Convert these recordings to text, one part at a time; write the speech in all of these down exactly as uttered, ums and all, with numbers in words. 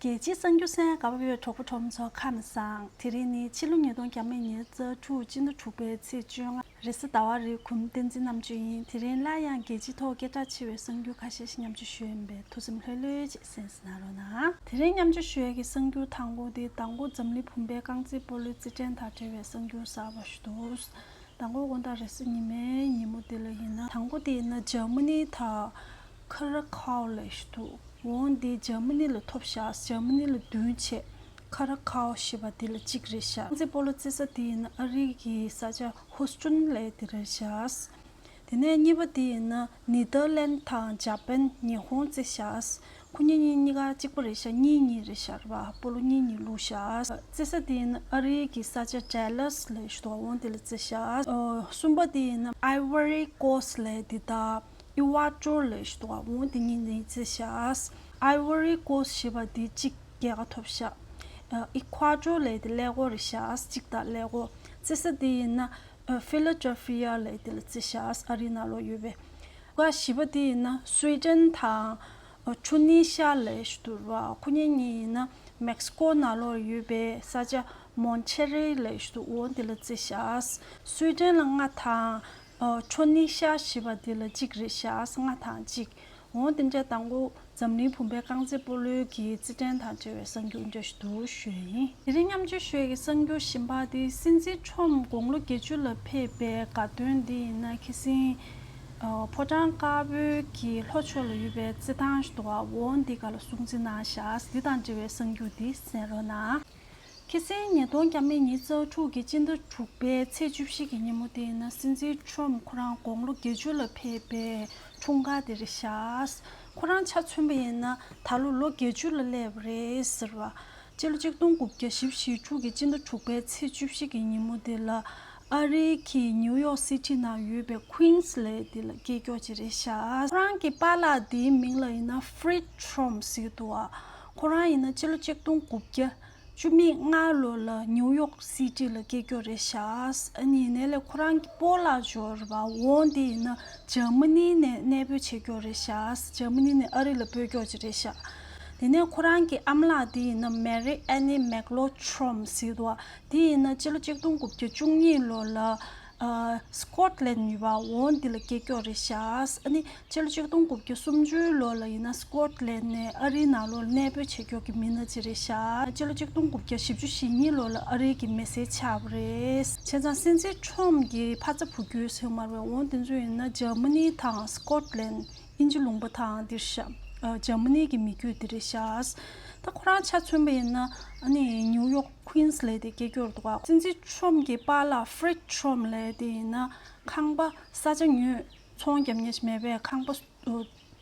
རྒྱལ་སྤྱིའི་གསར་འགྱུར་གསན་ག་པར་ཡོད་གྲོགས་པོ་གྲོགས་མོ་ཚོ་ཁམས་བཟང་། དེ་རིང་ནི་ཕྱི་ལོ་ཉིས་སྟོང་ཉི་ཤུ་རྩ་དྲུག་སྤྱི་ཟླ་དྲུག་པའི་ཚེས་བཅོ་ལྔ་རེས་གཟའ་ཟླ་བ་རེད། གུང་བསྟན་འཛིན་རྣམ་དཔྱོད་ཡིན། དེ་རིང་སླར་ཡང་རྒྱལ་སྤྱིའི་ཐོག་སྐད་གྲགས་ཆེ་བའི་གསར་འགྱུར་ཁ་ཤས་ཤིག་མཉམ་སྤྱོད་ཞུ་ཡིན་པས་ཐུགས་སེམས་ལྷོད་ལྷོད་ཅིག་གསན་གཟིགས་གནང་རོགས་གནང་། དེ་རིང་མཉམ་སྤྱོད་ཞུ་ཡས་ཀྱི་གསར་འགྱུར་དང་པོ་དེ་མདང་དགོང་འཛམ་གླིང་བུམ་པའི་རྐང་རྩེད་སྤོ་ལོའི་རྩེད་འགྲན་དང་འབྲེལ་བའི་གསར་འགྱུར་གསར་པ་ཞིག་འདུག། མདང་དགོང་དགོང་དག་རེས་གཟའ་ཉི་མའི་ཉིན་མོ་དེ་ལ་ཡིན་ན། དང་པོ་དེ་ཡིན་ན་འཇར་མ་ནི་དང་ཁ་ར་ཁའོ་ལབ་ཞིག་འདུག། འོ་འདི་འཇར་མ་ནི་ལ་ཐོབ་ཤག། འཇར་མ་ནི་ལ་བདུན་བྱས། ཁ་ར་ཁའོ་ཞེས་པ་དེ་ལ་གཅིག་རེད་ཤག། རྩེད་སྤོ་ལོ་རྩེ་ས་དེ་ཡིན་ན་ཨ་རི་གི་ས་ཆ་ཧུ་སི་ཀྲོན་ལབ་དེ་རེད་ཤག། དེ་ནས་གཉིས་པ་དེ་ཡིན་ན་ནི་དར་ལན་དང་ཇ་པན། ཉི་ཧོང་རྩེ་ཤག། ཁོ་གཉིས་གཉིས་གཉིས་ཀ་གཅིག་པ་རེད་ཤག། གཉིས་གཉིས་རེད་ཤག་རེད་པ། སྤོ་ལོ་གཉིས་གཉིས་བླུགས་ཤག། རྩེ་ས་དེ་ཡིན་ན་ཨ་རི་གི་ས་ཆ་ཌལ་ལ་སི་ལབ་ཞིག་འདུག། འོ་དེ་ལ་རྩེ་ཤག། གསུམ་པ་དེ་ཡིན་ན་ཨའི་ཝོ་རི་ཀོ་སི་ལབ་དེ་དང་ཨི་ཝ་ཀྲོ་ལབ་ཞིག་འདུག། འོ་དེ་གཉིས་གཉིས་རྩེ་ཤག། ཨའི་ཝོ་རི་ཀོ་སི་ཞེས་པ་དེ་གཅིག་རྒྱལ་ཁ་ཐོབ་ཤག། ཨི་ཁུ་ཝ་ཀྲོ་ལབ་དེ་ཀླད་ཀོར་རེད་ཤག། གཅིག་དང་ཀླད་ཀོར། རྩེ་ས་དེ་ཡིན་ན་ཕི་ལ་ཌེལ་ཕི་ཡ་ལབ་དེ་ལ་རྩེ་ཤག། ཨ་རི་ནང་ལོགས་ཡོད་པའི། ཁ་བཞི་པ་དེ་ཡིན་ན་སུའི་ཌེན་དང་ཁྲོ་ནི་ཤ་ལབ་ཞིག་འདུག་ར། ཁོ་གཉིས་གཉིས་ཡིན་ན་མེག་སི་ཀོ་ནང་ལོགས་ཡོད་པའི་ས་ཆ་མོན་ཆེ་རི་ལབ་ཞིག་འདུག། འོ་དེ་ལ་རྩེ་ཤག། སུའི་ཌེན་ལ་ལྔ་དང་། ཁྲོ་ནི་ཤ་ཞེས་པ་དེ་ལ་གཅིག་རེད་ཤག། ལྔ་དང་གཅིག། འོ་དེ་འདྲ་དང་པོ་འཛམ་གླིང་བུམ་པའི་རྐང་རྩེད་སྤོ་ལོའི་གི་རྩེད་འགྲན་དང་འབྲེལ་བའི་གསར་འགྱུར་འདྲ་ཞིག་འདུག་ཞུ་ཡ་ཡིན། དེ་རིང་མཉམ་སྤྱོད་ཞུ་ཡ་གི་གསར་འགྱུར་གཞན་པ་དེ་སྲིད་འཛིན་ཁྲོམ་དགུང་ལོ་བརྒྱད་ཅུ་ལ་ཕེབས་པའི་དགའ་སྟོན་འདི་ཡིན་ན་ཁ་སང་ཨ་ཕོ་བྲང་དཀར་པོའི་གི་ལྷོ་ཕྱོགས་ལ་ཡོད་པའི་རྩེད་ཐང་ཞིག་འདུག་ག། འོ་འདི་ག་ལ་སྲུང་བརྩི་གནང་ཤག། འདི་དང་འབྲེལ་བའི་གསར་འགྱུར་འདི་གསན་རོགས་གནང་། ཁ་སང་ཉིས་སྟོང་ཉི་ཤུ་རྩ་དྲུག་གི་སྤྱི་ཟླ་དྲུག་པའི་ཚེས་བཅུ་བཞི་གི་ཉིན་མོ་དེ་ཡིན་ན་སྲིད་འཛིན་ཁྲོམ་ཁོ་རང་དགུང་ལོ་བརྒྱད་ཅུ་ལ་ཕེབས་པའི་འཁྲུངས་སྐར་དེ་རེད་ཤག། ཁོ་རང་ཆ་མཚོན་པ་ཡིན་ན་ད་ལོ་ལོ་བརྒྱད་ཅུ་ལ་སླེབས་པ་རེད་ཟེར་བ། སྤྱི་ལོ་ཆིག་སྟོང་དགུ་བརྒྱ་བཞི་བཅུ་ཞེ་དྲུག་གི་སྤྱི་ཟླ་དྲུག་པའི་ཚེས་བཅུ་བཞི་གི་ཉིན་མོ་དེ་ལ་ཨ་རི་གི་ནིའུ་ཡོག་སི་ཊི་ནང་ཡོད་པའི་ཀུན་སི་ལབ་དེ་ལ་སྐྱེས་མཆོག་ཅིག་རེད་ཤག། ཁོ་རང་གི་པཱ་ལགས་དེའི་མིང་ལ་ཡིན་ན་ཧྥི་རིད་ཁྲོམ་ཟེར་གྱི་འདུག་ག། ཁོ་རང་ཡིན་ན་སྤྱི་ལོ་ཆིག་སྟོང་དགུ་བརྒྱ་བཅུ་མེད་ལྔ་ལོ་ལ་ནིའུ་ཡོག་སི་ཊི་ལ་སྐྱེས་མཆོག་རེད་ཤག། ཨ་ནི་ཡིན་ནའི་ལས་ཁོ་རང་གི་སྤོ་ལགས་ཇོར་བ་འོ་འདི་ཡིན་ན་འཇར་མ་ནི་ནས་གནས་སྤོས་བྱེད་མཆོག་རེད་ཤག། འཇར་མ་ནི་ནས་ཨ་རི་ལ་སྤོས་མཆོག་ཅིག་རེད་ཤག། དེ་ནས་ཁོ་རང་གི་ཨ་མ་ལགས་འདི་ཡིན་ན་མེ་རི་ཨེ་ནི་མེག་ལོ་ཁྲོམ་ཟེར་གྱི་འདུག་ག། འདི་ཡིན་ན་སྤྱི་ལོ་ཆིག་སྟོང་དགུ་བརྒྱ་བཅུ་གཉིས་ལོ་ལ་ཨ་སི་ཀོཊ་ལན་ཡོད་པ་འོ་འདི་ལ་སྐྱེས་མཆོག་རེད་ཤག། ཨ་ནི་སྤྱི་ལོ་ཆིག་སྟོང་དགུ་བརྒྱ་སུམ་ཅུ་ལོ་ལ་ཡིན་ན་སི་ཀོཊ་ལན་ནས་ཨ་རིའི་ནང་ལོགས་ལ་གནས་སྤོས་བྱེད་མཁན་གྱི་མི་སྣ་ཅིག་རེད་ཤག། སྤྱི་ལོ་ཆིག་སྟོང་དགུ་བརྒྱ་བཞི་བཅུ་ཞེ་གཉིས་ལོ་ལ་ཨ་རིའི་གི་མི་སེར་ཆགས་པ་རེད། བྱས་ཙང་སྲིད་འཛིན་ཁྲོམ་གྱི་ཕ་ཚ་བུ་རྒྱུད་ཟེར་མ་རེད། འོ་དེ་ཚོ་ཡིན་ན་འཇར་མ་ནི་དང་སི་ཀོཊ་ལན། དབྱིན་ཇི་ལུང་པ་དང་འདིར་ཤག། ཨ་འཇར་མ་ནི་གི་མི་རྒྱུད་འདི་རེད་ཤག། ད་ཁོ་རང་ཆ་མཚོན་པ་ཡིན་ན་ཨ་ནི་ནིའུ་ཡོག་ཀུན་སི་ལབ་དེ་སྐྱེས་མཆོག་འདུག་ག། སྲིད་འཛིན་ཁྲོམ་གྱི་པཱ་ལགས་ཧྥི་རིད་ཁྲོམ་ལབ་དེ་ཡིན་ན་ཁང་པ་ས་ཆ་ཉོས། ཚོང་རྒྱབ་མཁན་ཞིག་མེད་པས་ཁང་པ་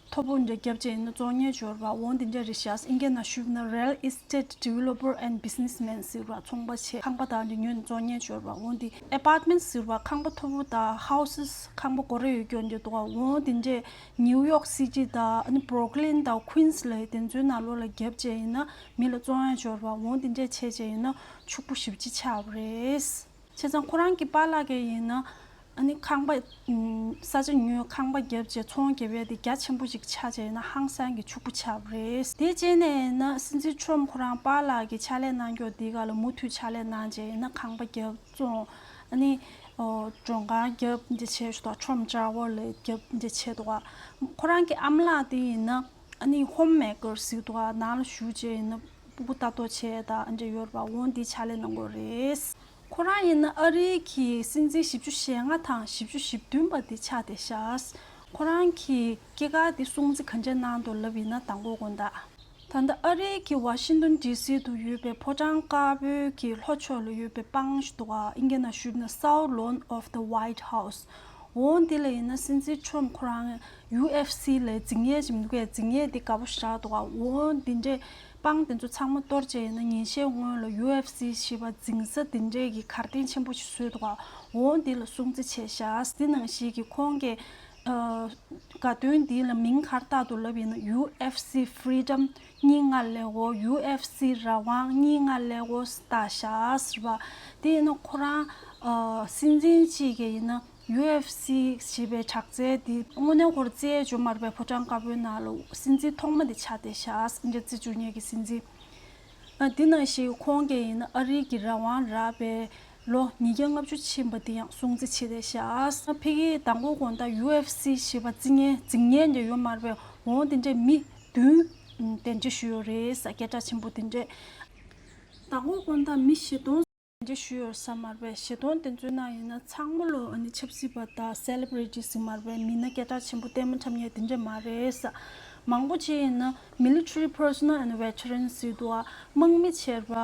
མཐོ་པོ་འདྲ་རྒྱབ་བྱས་ཡིན་ན་བཙོང་མཁན་ཇོར་བ་འོ་འདི་འདྲ་རེད་ཤག། ཨིན་སྐད་ནང་ཞུས་ན་Real Estate Developer and Businessman ཟེར་བ། ཚོང་པ་བྱས་ཁང་པ་དང་འདི་ཉོས་ནས་བཙོང་མཁན་ཇོར་བ་འོ་འདི་ཨེ་པཱར་ཊི་མེན་ཊི་ཟེར་བ། ཁང་པ་མཐོ་པོ་དང་ཧའུ་སི་ཁང་པ་སྒོ་ར་ཡོད་མཁན་འདི་འདུག་ག། འོ་འདི་འདྲས་ནིའུ་ཡོག་སི་ཊི་དང་ཨ་ནི་བྷུ་རུག་ལིན་དང་ཀུན་སི་ལབ་དེ་ཚོའི་ནང་ལོགས་ལ་རྒྱབ་བྱས་ཡིན་ན་མི་ལ་བཙོང་ཡ་ཇོར་བ་འོ་འདི་འདྲས་བྱས་བྱས་ཡིན་ན་ཕྱུག་པོ་ཞེ་པོ་ཅིག་ཆགས་པ་རེད། བྱས་ཙང་ཁོ་རང་གི་པཱ་ལགས་ཀྱིས་ཡིན་ན་ཨ་ནི་ཁང་པ་ཨུམ་ས་ཆ་ཉོས། ཁང་པ་བརྒྱབ་བྱས་ཚོང་རྒྱབ་ཡ་དེ་རྒྱ་ཆེན་པོ་ཞིག་ཆགས་བྱས་ཡིན་ན་ཧང་སང་གི་ཕྱུག་པོ་ཆགས་པ་རེད། དེ་རྗེས་ནས་ཡིན་ན་སྲིད་འཛིན་ཁྲོམ་ཁོ་རང་པཱ་ལགས་ཀྱི་ཕྱག་ལས་གནང་རྒྱུ་དེ་ག་ལ་མུ་མཐུད་ཕྱག་ལས་གནང་བྱས་ཡིན་ན་ཁང་པ་བརྒྱབ་བཙོང་ཨ་ནི་ཨོ་མགྲོན་ཁང་བརྒྱབ་འདི་བྱས་ཞུ་དོ། ཁྲོམ་ཅར་ཝར་ལ་བརྒྱབ་འདི་བྱས་འདུག་ག། ཁོ་རང་གི་ཨ་མ་ལགས་དེ་ཡིན་ན་ཨ་ནི་ཧོམ་མེ་ཀར་ཟེར་འདུག་ག། ནང་ལ་བཞུགས་བྱས་ཡིན་ན་སྤུ་གུ་ལྟ་རྟོག་བྱས་དང་ཨ་འདྲ་ཡོད་རེད་པ། འོ་འདི་ཕྱག་ལས་གནང་གི་ཡོད་རེད། ཁོ་རང་ཡིན་ན་ཨ་རིའི་གི་སྲིད་འཛིན་བཞི་བཅུ་ཞེ་ལྔ་དང་བཞི་བཅུ་ཞེ་བདུན་པ་འདི་ཆགས་བསྡད་ཤག། ཁོ་རང་གི་སྐྱེས་སྐར་འདི་སྲུང་བརྩི་ག་འདྲ་གནང་འདུག་ལབ་ཡིན་ན་དང་པོ་དགོངས་དག། ད་ལྟ་ཨ་རིའི་གི་ཝ་ཤིང་ཊོན་ཌི་སི་དུ་ཡོད་པའི་ཕོ་བྲང་དཀར་པོའི་གི་ལྷོ་ཕྱོགས་ལ་ཡོད་པའི་སྤང་ཞིག་འདུག་ག། ཨིན་སྐད་ནང་ཞུས་ན་South Lawn of the White House། འོ་འདི་ལ་ཡིན་ན་སྲིད་འཛིན་ཁྲོམ་ཁོ་རང་ཡུ་ཨེཕ་སི་ལ་འཛིང་ཡས་ཅིག་མི་འདུག་གས། འཛིང་ཡས་འདི་དགའ་པོ་ཞེ་དྲག་འདུག་ག། འོ་འདི་འདྲས་སྤང་དེ་ཚོ་ཚང་མ་གཏོར་བྱས་ཡིན་ན་ཉིན་ཤས་སྔོན་ལ་ཡུ་ཨེཕ་སི་ཞེས་པ་འཛིང་ས་འདི་འདྲས་ཀྱི་གར་སྟེགས་ཆེན་པོ་ཞིག་བཟོས་འདུག་ག། འོ་འདི་ལ་སྲུང་བརྩི་བྱས་ཤག། འདི་ནང་བཞིན་གྱི་ཁོང་གི་ཨ་དགའ་སྟོན་འདི་ལ་མིང་ག་རེ་བཏགས་འདུག་ལབ་ཡིན་ན་ཡུ་ཨེཕ་སི་ཕི་རི་ཌམ་གཉིས་ལྔ་ཀླད་ཀོར། ཡུ་ཨེཕ་སི་རང་དབང་གཉིས་ལྔ་ཀླད་ཀོར་བཏགས་ཤག་ཟེར་བ། དེ་ཡིན་ན་ཁོ་རང་ཨ་སྲིད་འཛིན་གཅིག་གིས་ཡིན་ན་ཡུ་ཨེཕ་སི་ཞེས་པའི་དྲག་རྩལ་འདི་དངོས་གནས་ཁོར་རྩེ་ཡས་བྱུང་མ་རེད་པས། ཕོ་བྲང་དཀར་པོའི་ནང་ལ་སྲིད་འཛིན་ཐོག་མ་དེ་ཆགས་བསྡད་ཤག། འདི་རྩེ་བཅུག་མཁན་གྱི་སྲིད་འཛིན། ཨ་འདི་ནང་བཞིན་ཁོང་གིས་ཡིན་ན་ཨ་རི་གི་རང་དབང་རག་པའི་ལོ་ཉིས་བརྒྱ་ལྔ་བཅུ་ཕྱིན་པ་འདི་ཡང་སྲུང་བརྩི་བྱེད་བསྡད་ཤག་ཕ་གིའི་མདང་དགོང་དགོང་དག་ཡུ་ཨེཕ་སི་ཞེས་པ་རྩིས་མཁན་རྩིས་མཁན་འདྲ་ཡོད་མ་རེད་པས། འོང་དེ་འདྲས་མི་བདུན་གདན་འདྲེན་ཞུས་ཡོད་རེད་ས། སྐད་གྲགས་ཆེན་པོ་དེ་འདྲས། མདང་དགོང་དགོང་དག་མི་བཞི་སྟོང་གདན་འདྲེན་ཞུས་ཡོད་ས་མ་རེད་པས། བཞི་སྟོང་དེ་ཚོའི་ནང་ཡིན་ན་ཚང་མ་ལོ་ཨ་ནི་ཆབ་སྲིད་པ་དང་སེ་ལེ་བྷི་རི་ཊི་ཟེར་མ་རེད་པས། མི་སྣ་སྐད་གྲགས་ཆེན་པོ་ལྟད་མོ་འཁྲབ་མཁན་དེ་འདྲས་མ་རེད་ས། མང་པོ་ཅིག་ཡིན་ན་military personnel and veterans ཟེར་འདུག་ཨ། དམག་མི་བྱས་པ།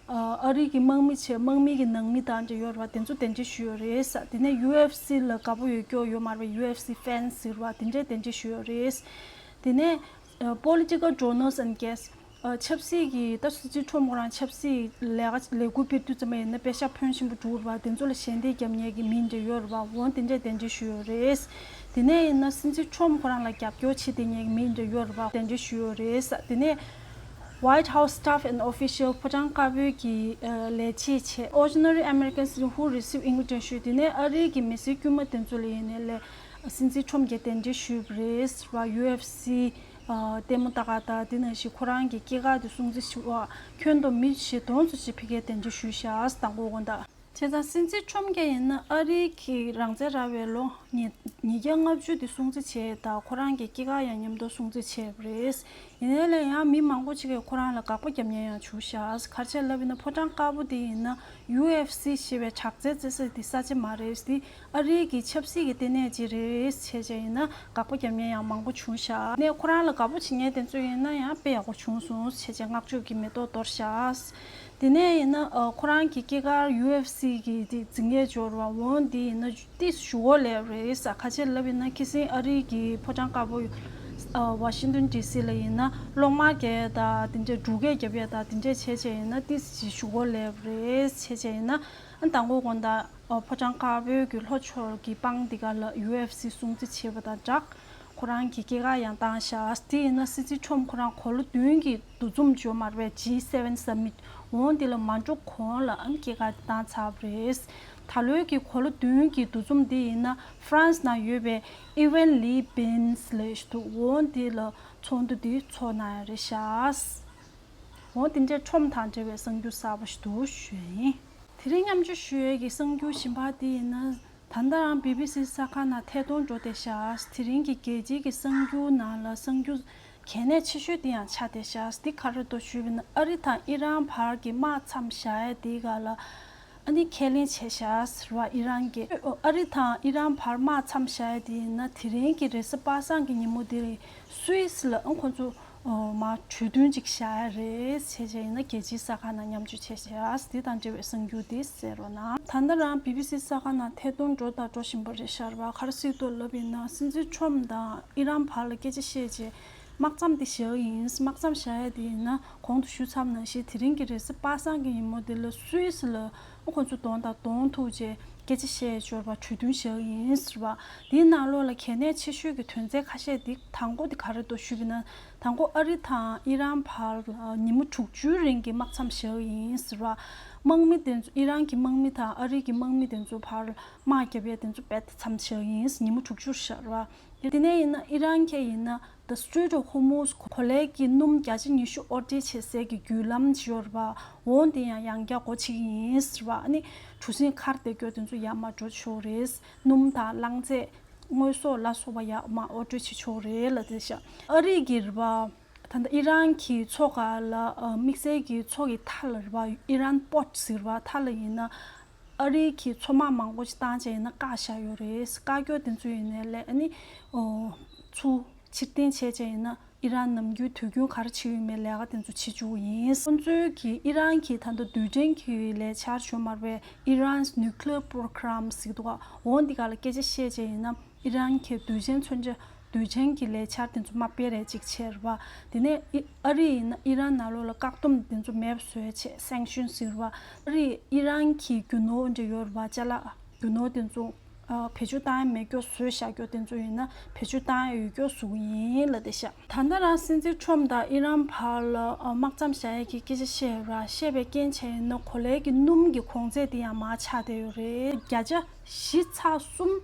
ཨ་རི་གི་དམག་མི་བྱས། དམག་མི་གི་ནང་མི་དང་འདྲ་ཡོད་རེད་པ། དེ་ཚོ་གདན་འདྲེན་ཞུས་ཡོད་རེད་ས། དེ་ནས་ཡུ་ཨེཕ་སི་ལ་དགའ་པོ་ཡོད་སྐྱོ་ཡོད་མ་རེད་པས། ཡུ་ཨེཕ་སི་ཕེན་ཟེར་བ་དེ་འདྲས་གདན་འདྲེན་ཞུས་ཡོད་རེད། དེ་ནས་ཨ་political donors and guests ཨ་ཆབ་སྲིད་ཀྱི་ད་སྲིད་འཛིན་ཁྲོམ་ཁོ་རང་ཆབ་སྲིད་ལས་ཀ་ལས་འགུལ་སྤེལ་དུས་ཙམ་པ་ཡིན་ན་པེ་ཤག་ཕོན་ཆེན་པོ་འགྲོ་རེད་པ། དེ་ཚོ་ལ་ཞལ་འདེབས་རྒྱབ་མཁན་གྱི་མི་འདྲ་ཡོད་རེད་པ། འོང་དེ་འདྲས་གདན་འདྲེན་ཞུས་ཡོད་རེད། དེ་ནས་ཡིན་ན་སྲིད་འཛིན་ཁྲོམ་ཁོ་རང་ལ་རྒྱབ་སྐྱོར་བྱེད་བསྡད་མཁན་གྱི་མི་འདྲ་ཡོད་རེད་པ། གདན་འདྲེན་ཞུས་ཡོད་རེད། དེ་ནས་White House staff and official ཕོ་བྲང་དཀར་པོའི་གི་ཨ་ལས་བྱེད་བྱས། Ordinary Americans who receive invitation ཞུས། དེ་ནས་ཨ་རིའི་གི་མི་སེར་དཀྱུས་མ་དེ་ཚོ་ལ་ཡིན་ནའི་ལས་སྲིད་འཛིན་ཁྲོམ་གྱིས་གདན་འདྲེན་ཞུས་པ་རེད་པ། ཡུ་ཨེཕ་སི་ཨ་ལྟད་མོ་ལྟ་ག་དང་དེ་ནང་བཞིན་ཁོ་རང་གི་སྐྱེས་སྐར་དེ་སྲུང་བརྩི་ཞུ་བ་ཁྱོན་བསྡོམས་མི་བཞི་སྟོང་ཙམ་ཞིག་ཕ་གིར་གདན་འདྲེན་ཞུས་ཤག་མདང་དགོང་དགོང་དག་བྱས་ཙང་སྲིད་འཛིན་ཁྲོམ་གྱིས་ཡིན་ན་ཨ་རིའི་གི་རང་བཙན་རག་པའི་ལོ་ཉིས་ཉིས་བརྒྱ་ལྔ་བཅུ་དེ་སྲུང་བརྩི་བྱས་དང་ཁོ་རང་གི་སྐྱེས་སྐར་ཡང་མཉམ་དུ་སྲུང་བརྩི་བྱས་པ་རེད། ཡིན་ནའི་ལས་ཡང་མི་མང་པོ་ཅིག་གིས་ཁོ་རང་ལ་དགག་པ་རྒྱབ་མཁན་ཡང་བྱུང་ཤག་ག་རེ་བྱས་ལབ་ཡིན་ན་ཕོ་བྲང་དཀར་པོ་དེ་ཡིན་ན་ཡུ་ཨེཕ་སི་ཞེས་པའི་དྲག་རྩལ་རྩེད་ས་དེ་ས་ཆ་མ་རེད། དེ་ཨ་རིའི་གི་ཆབ་སྲིད་ཀྱི་ལྟེ་གནས་ཅིག་རེད་བྱས་བྱས་ཡིན་ན་དགག་པ་རྒྱབ་མཁན་ཡང་མང་པོ་བྱུང་ཤག་ནས་ཁོ་རང་ལ་དགག་པ་བྱེད་མཁན་དེ་ཚོ་ཡིན་ན་ཡང་དཔེ་ཡག་པོ་བྱུང་སོང་བྱས་བྱས་བསྔགས་བརྗོད་ཀྱི་མེ་ཏོག་གཏོར་ཤག་དེ་ནས་ཡིན་ན་ཨ་ཁོ་རང་གི་སྐྱེས་སྐར་ཡུ་ཨེཕ་སི་གི་དེ་འཛིན་གྲྭ་འབྱོར་བ་འོང་དེ་ཡིན་ན་ཏིས་ཞུ་བོ་ལེབ་རེད་ས། ཁ་ཆེ་ལབ་ཡིན་ན་ཁི་སིང་ཨ་རི་གི་ཕོ་བྲང་དཀར་པོ་ཨ་ཝ་ཤིང་ཏོན་ཌི་སི་ལ་ཡིན་ན་གློག་དམར་རྒྱག་ཡ་དང་དེ་འདྲའི་འབྲུག་སྐད་རྒྱབ་ཡ་དང་དེ་འདྲས་བྱས་བྱས་ཡིན་ན་ཏིས་ཞིག་ཞུ་བོ་ལེབ་རེད་བྱས་བྱས་ཡིན་ན་ཨ་མདང་དགོང་དགོང་དག་ཨ་ཕོ་བྲང་དཀར་པོའི་གི་ལྷོ་ཕྱོགས་ཀྱི་སྤང་འདི་ག་ལ་ཡུ་ཨེཕ་སི་སྲུང་བརྩི་བྱས་པ་དང་སྦྲགས། ཁོ་རང་གི་སྐྱེས་སྐར་ཡང་བཏང་ཤག་དེ་ཡིན་ན་སྲིད་འཛིན་ཁྲོམ་ཁོ་རང་གོ་ལོ་བདུན་གྱི་འདུ་འཛོམས་བྱོས་མ་རེད་པས། ཇི་སེ་ཝེན་སམ་མིཊ་འོང་དེ་ལ་མ་འགྲོ་གོང་ལ་ཨམ་སྐྱེས་སྐར་བཏང་ཚར་བ་རེད། ད་ལོའི་གི་གོ་ལོ་བདུན་གྱི་འདུ་འཛོམས་དེ་ཡིན་ན་ཧྥ་རན་སི་ནང་ཡོད་པའི་ཨི་ཝེན་ལི་བིན་སི་ལབ་ཞིག་འདུག་འོང་དེ་ལ་ཚོགས་འདུ་དེ་ཚོགས་གནང་ཡ་རེད་ཤག་འོང་དེ་འདྲའི་ཁྲོམ་དང་འབྲེལ་བའི་གསར་འགྱུར་གསར་པ་ཞིག་འདུག་ཞུ་ཡ་ཡིན། དེ་རིང་མཉམ་སྤྱོད་ཞུ་ཡས་ཀྱི་གསར་འགྱུར་གཞན་པ་དེ་ཡིན་ན། ད་ལྟ་རང་བི་བི་སི་གསར་ཁང་ནང་ཐད་གཏོང་འགྲོ་བསྡད་ཤག་དེ་རིང་གི་རྒྱལ་སྤྱིའི་གི་གསར་འགྱུར་ནང་ལ་གསར་འགྱུར་གལ་གནད་ཆེ་ཤོས་དེ་ཡང་ཆགས་བསྡད་ཤག་འདི་ག་རེ་འདུག་ཞུས་པ་ཡིན་ན་ཨ་རི་དང་ཨི་རན་བར་གྱི་དམག་མཚམས་བཞག་ཡས་དེའི་སྒང་ལ་ཨ་ནི་ཁས་ལེན་བྱས་ཤག་ཟེར་བ་ཨི་རན་གྱིས། ཨ་རི་དང་ཨི་རན་བར་དམག་མཚམས་བཞག་ཡས་དེ་ཡིན་ན་དེ་རིང་གི་རེས་གཟའ་པ་སངས་ཀྱི་ཉིན་མོ་དེ་རིང་སུད་སི་ལ་ཨ་ཁོང་ཚོ་མར་གྲོས་མཐུན་ཅིག་བཞག་ཡ་རེད་བྱས་བྱས་ཡིན་ན་རྒྱལ་སྤྱིའི་གསར་ཁང་ནང་མཉམ་སྤྱོད་བྱས་བྱས་དེ་དང་འབྲེལ་བའི་གསར་འགྱུར་དེ་གསན་རོགས་གནང་། ད་ལྟ་རང་བི་བི་སི་གསར་ཁང་ནང་ཐད་གཏོང་འགྲོ་དང་འགྲོ་བཞིན་པ་རེད་ཤག་ར་བ། ག་རེ་ཟེར་འདུག་ལབ་ཡིན་ན་སྲིད་འཛིན་ཁྲོམ་དང་ཨི་རན་བར་ལ་སྐད་ཆ་བཤད་བྱས་དམག་མཚམས་དེ་བཞག་ཡིན། དམག་མཚམས་བཞག་ཡ་དེ་ཡིན་ན་གོང་དུ་ཞུས་ཚར་བ་ནང་བཞིན་དེ་རིང་གི་རེས་གཟའ་པ་སངས་ཀྱི་ཉིན་མོ་དེ་ལ་སུད་སི་ལ་ཁོང་ཚོ་གདོང་དང་གདོང་ཐུག་བྱས་སྐད་ཆ་བཤད་འབྱོར་བ་གྲོས་མཐུན་བཞག་ཡིན་ཟེར་བ། དེའི་ནང་ལོགས་ལ་གལ་གནད་ཆེ་ཤོས་ཀྱི་དོན་ཚན་ཁ་ཤས་དེ་དང་པོ་དེ་ག་རེ་འདུག་ཞུས་པ་ཡིན་ན། དང་པོ་ཨ་རི་དང་ཨི་རན་བར་ལ་ཉིན་མོ་དྲུག་ཅུའི་རིང་གི་དམག་མཚམས་བཞག་ཡིན་ཟེར་བ། དམག་མི་དེ་ཚོ་ཨི་རན་གྱི་དམག་མི་དང་ཨ་རི་གི་དམག་མི་དེ་ཚོ་བར་དམག་རྒྱབ་ཡས་དེ་ཚོ་རྦད་དེ་མཚམས་བཞག་ཡིན་ཟེར་ཉིན་མོ་དྲུག་ཅུ་བཞག་ར་བ། དེ་ནས་ཡིན་ན་ཨི་རན་གྱིས་ཡིན་ན་The Strait of Hormuz གོ་ལའི་གི་སྣུམ་བརྒྱ་ཆ་ཉི་ཤུ་དབོར་འདྲེན་བྱེད་སའི་གི་བརྒྱུད་ལམ་ཅིག་ཡོད་རེད་པ། འོང་དེ་ཡང་ཡང་བསྐྱར་སྒོ་ཕྱེ་གི་ཡིན་ཟེར་བ། ཨ་ནི་གྲུ་གཟིངས་ཁར་བསྡད་རྒྱུ་དེ་ཚོ་ཡར་མར་འགྲོ་ཆོག་རེད། སྣུམ་དང་རླངས་རྫས། དངོས་ཟོག་ལ་སོགས་པ་ཡར་མར་དབོར་འདྲེན་བྱེད་ཆོག་རེད་ལབ་བསྡད་ཤག་ཨ་རི་གི་རེད་པ། ད་ལྟ་ཨི་རན་གྱི་མཚོ་ཁ་ལ་ཨ་དམིགས་བསལ་གྱི་མཚོ་གི་མཐའ་ལ་རེད་པ། ཨི་རན་པོར་ཊི་ཟེར་བ་མཐའ་ལ་ཡིན་ན་ཨ་རི་གི་མཚོ་དམག་མང་པོ་ཞིག་བཏང་བྱས་ཡིན་ན་བཀག་བཞག་ཡོད་རེད། བཀག་རྒྱུ་དེ་ཚོ་ཡིན་ནའི་ལས་ཨ་ནི་ཨོ་ཚུར་ཕྱིར་འཐེན་བྱས་བྱས་ཡིན་ན་ཨི་རན་ནམ་རྒྱུན་དུས་རྒྱུན་ག་རེ་བྱེད་ཡོད་མེད་ལས་ཀ་དེ་ཚོ་བྱེད་བཅུག་གི་ཡིན། ཁོང་ཚོའི་གི་ཨི་རན་གྱི་ད་ལྟ་རྡུལ་ཕྲན་གྱི་ལས་འཆར་བྱུང་མ་རེད་པས། Iran's nuclear program ཟེར་གྱི་འདུག་ག་འོང་འདི་ག་ལ་སྐད་ཆ་བཤད་བྱས་ཡིན་ན། ཨི་རན་གྱི་རྡུལ་ཕྲན་མཚོན་ཆ་རྡུལ་ཕྲན་གྱི་ལས་འཆར་དེ་ཚོ་མ་སྤེལ་རེ་ཅིག་བྱས་རེད་པ། དེ་ནས་ཨི་ཨ་རི་ཡིན་ན་ཨི་རན་ནང་ལོགས་ལ་བཀག་སྡོམ་དེ་ཚོ་མེད་པ་བཟོས་བྱས་སེང་ཤུན་ཟེར་བ། ཨ་རི་ཨི་རན་གྱི་རྒྱུ་ནོར་འདྲ་ཡོད་རེད་པ། ཅ་ལག་རྒྱུ་ནོར་དེ་ཚོ་ཨ་བེད་སྤྱོད་བཏང་ཡ་མེད་སྐྱོ་བཟོས་བཞག་སྐྱོ་དེ་ཚོ་ཡིན་ན་བེད་སྤྱོད་བཏང་ཡ་ཡོད་སྐྱོ་བཟོ་གི་ཡིན་ལབ་བསྡད་ཤག་ད་ལྟ་རང་སྲིད་འཛིན་ཁྲོམ་དང་ཨི་རན་བར་ལ་ཨ་དམག་མཚམས་བཞག་ཡ་གི་སྐད་ཆ་བཤད་ར་བཤད་པའི་རྐྱེན་བྱས་ཡིན་ན་གོ་ལའི་གི་སྣུམ་གྱི་གོང་ཚད་དེ་ཡང་མར་ཆག་བསྡད་ཡོད་རེད། བརྒྱ་ཆ་བཞི་ཚེག་གསུམ།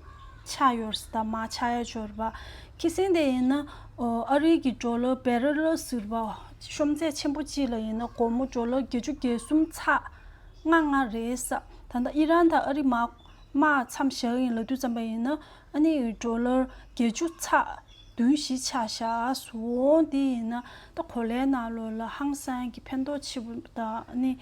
ཆགས་ཡོད་རེད་ཟེར། ད་མར་ཆག་ཡ་ཅིག་ཡོད་རེད་པ། ཁ་སང་དེ་ཡིན་ན་ཨ་རི་གི་ཌོ་ལར་བེ་རེལ་ཟེར་བ་ཤོམ་ཚད་ཆེན་པོ་གཅིག་ལ་ཡིན་ན་སྒོར་མོ་ཌོ་ལར་བརྒྱད་ཅུ་གྱ་གསུམ་ཚེག་ལྔ་ལྔ་རེད་ཟེར། ད་ལྟ་ཨི་རན་དང་ཨ་རི་དམག་དམག་མཚམས་བཞག་ཡིན་ལབ་དུས་ཙམ་པ་ཡིན་ན་ཨ་ནི་ཌོ་ལར་བརྒྱད་ཅུ་ཚེག་བདུན་བཞི་ཆག་བཞག་ཟེར། འོ་འདི་ཡིན་ན་ད་གོ་ལའི་ནང་ལོགས་ལ་ཧང་སང་གི་ཕན་ཐོགས་ཆེ་པོ་དང་ཨ་ནི་